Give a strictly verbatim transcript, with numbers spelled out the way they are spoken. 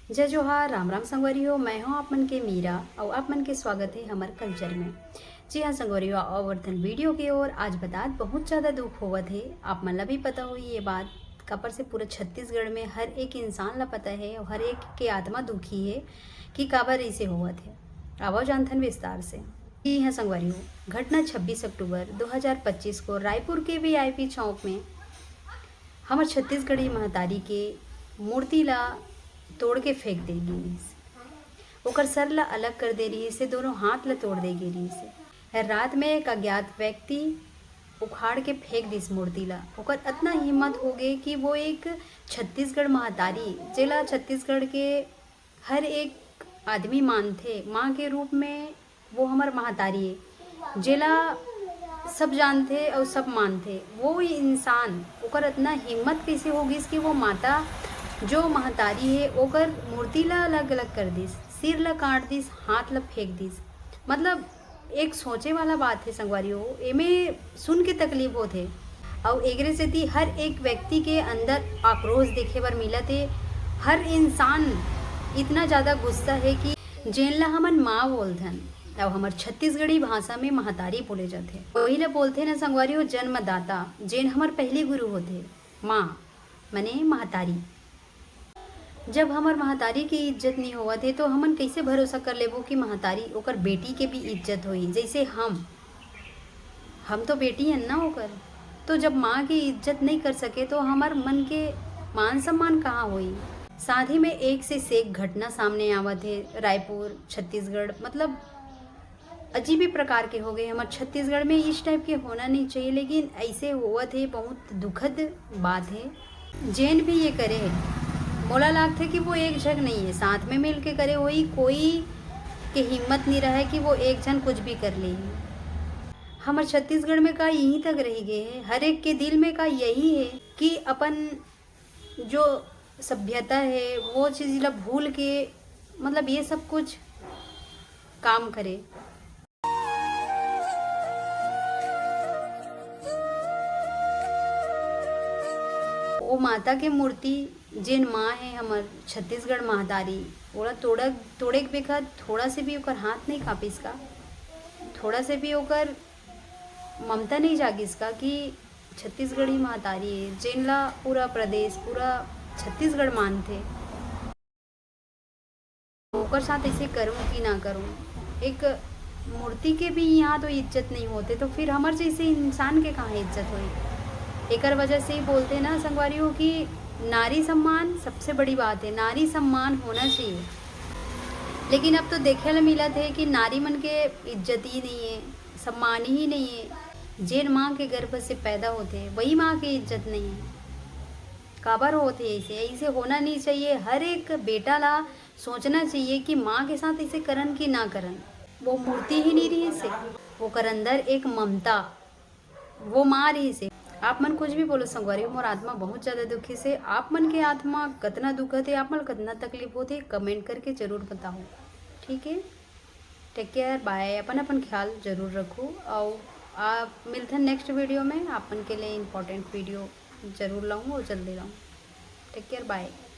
जय जोहार, राम राम संगवारी हो, मैं हूं आप मन के मीरा, अउ आप मन के स्वागत हे हमर culture में। जी हां संगवारी हो, आवर्तन video के ओर। आज बतात बहुत ज्यादा दुख होवत हे, आप मन ला भी पता होही ये बात, काबर से पूरा छत्तीसगढ़ में हर एक इंसान ला पता हे अउ हर एक के आत्मा दुखी हे कि काबर ऐसे होवत हे। आवव जानथन विस्तार से। जी हां संगवारी हो, घटना छब्बीस अक्टूबर दो हज़ार पच्चीस को रायपुर के VIP चौक में हमर छत्तीसगढ़ी महतारी के मूर्ति ला तोड़ के फेंक दे गिस। ओकर सर ला अलग कर दे रिहिस हे, दोनों हाथ ला तोड़ दे गे रिहिस हे। रात में एक अज्ञात व्यक्ति उखाड़ के फेंक दिस मूर्ति ला। ओकर अतना हिम्मत हो गे कि वो एक छत्तीसगढ़ महतारी, जेला छत्तीसगढ़ के हर एक आदमी मानथे माँ के रूप में, वो हमर महतारी हे, जेला सब जानथे अउ सब मानथे, वो इंसान, ओकर अतना हिम्मत कइसे हो गिस कि वो माता, जो महतारी हे, ओकर मूर्ति ला अलग-अलग कर दिस, सिर ला काट दिस, हाथ ला फेंक दिस। मतलब, एक सोचे वाला बात हे संगवारी हो, एमे सुन के तकलीफ होथे। अउ एकरे सेती हर एक व्यक्ति के अंदर आक्रोश देखे बर मिलत हे। हर इंसान इतना ज्यादा गुस्सा हे कि जेन ला हमन माँ बोलथन, अउ हमर छत्तीसगढ़ी भाषा में महतारी बोले जाथे। वही ला बोलथे न संगवारी हो, जन्मदाता, जेन हमर पहली गुरु होथे, माँ, मने महतारी। जब हमर महतारी के इज्जत नइ होवत हे, तो हमन कइसे भरोसा कर लेबो कि महतारी, ओकर बेटी के भी इज्जत होही? जइसे हम, हम तो बेटी हन ना ओकर, तो जब माँ के इज्जत नइ कर सके, तो हमर मन के मान सम्मान कहाँ होही? साथ ही में एक से सेक घटना सामने आवत हे, रायपुर, छत्तीसगढ़, मतलब, अजीबे प्रकार के हो गए। हमर छत्तीसगढ़ में इस type के होना नहीं चाहिए, लेकिन ऐसे होवत हे, बहुत दुखद बात हे। जेन भी ये करे हे, मोला लागथे कि वो एक झन नहीं है, साथ में मिल के करे होही, कोई के हिम्मत नहीं रहे कि वो एक झन कुछ भी कर ले। हमर छत्तीसगढ़ में का यहीं तक रह गए हे? हर एक के दिल में का यही है कि अपन जो सभ्यता है, वो चीज ला भूल के, मतलब, ये सब कुछ काम करे। वो माता के मूर्ति, जेन माँ है हमर छत्तीसगढ़ महतारी, ओला तोड़क, तोड़े के बेखत थोड़ा से भी ओकर हाथ नहीं कांपिस का, थोड़ा से भी ओकर ममता नहीं जागिस का कि छत्तीसगढ़ी महतारी है, जेन ला पूरा प्रदेश, पूरा छत्तीसगढ़ मानथे। ओकर साथ ऐसे करूँ कि ना करूँ? एक मूर्ति के भी यहाँ तो इज्जत नहीं होते, तो फिर हमर जैसे इंसान के कहाँ इज्जत होई? एकर वजह से ही बोलते ना संगवारी हो कि नारी सम्मान सबसे बड़ी बात है, नारी सम्मान होना चाहिए। लेकिन अब तो देखे ला मिलत है कि नारी मन के इज्जत ही नहीं है, सम्मान ही नहीं है। जेन माँ के गर्भ से पैदा होते, वही माँ के इज्जत नहीं है। काबर होथे ऐसे? ऐसे होना नहीं चाहिए। हर एक बेटा ला सोचना चाहिए कि माँ के साथ ऐसे करन कि ना करन। वो मूर्ति ही नहीं रहिस हे, ओकर अंदर एक ममता, वो माँ रहिस हे। आप मन कुछ भी बोलो संगवारी, मोर आत्मा बहुत ज्यादा दुखी से। आप मन के आत्मा कतना दुखत हे, आप मन कतना तकलीफ होथे, comment करके जरूर बताओ। ठीक है, take care, bye। अपन अपन ख्याल जरूर रखो। और आप मिलते हैं next video में, आप मन के लिए important video जरूर लाऊँ और जल्दी लाऊँ। Take care, bye।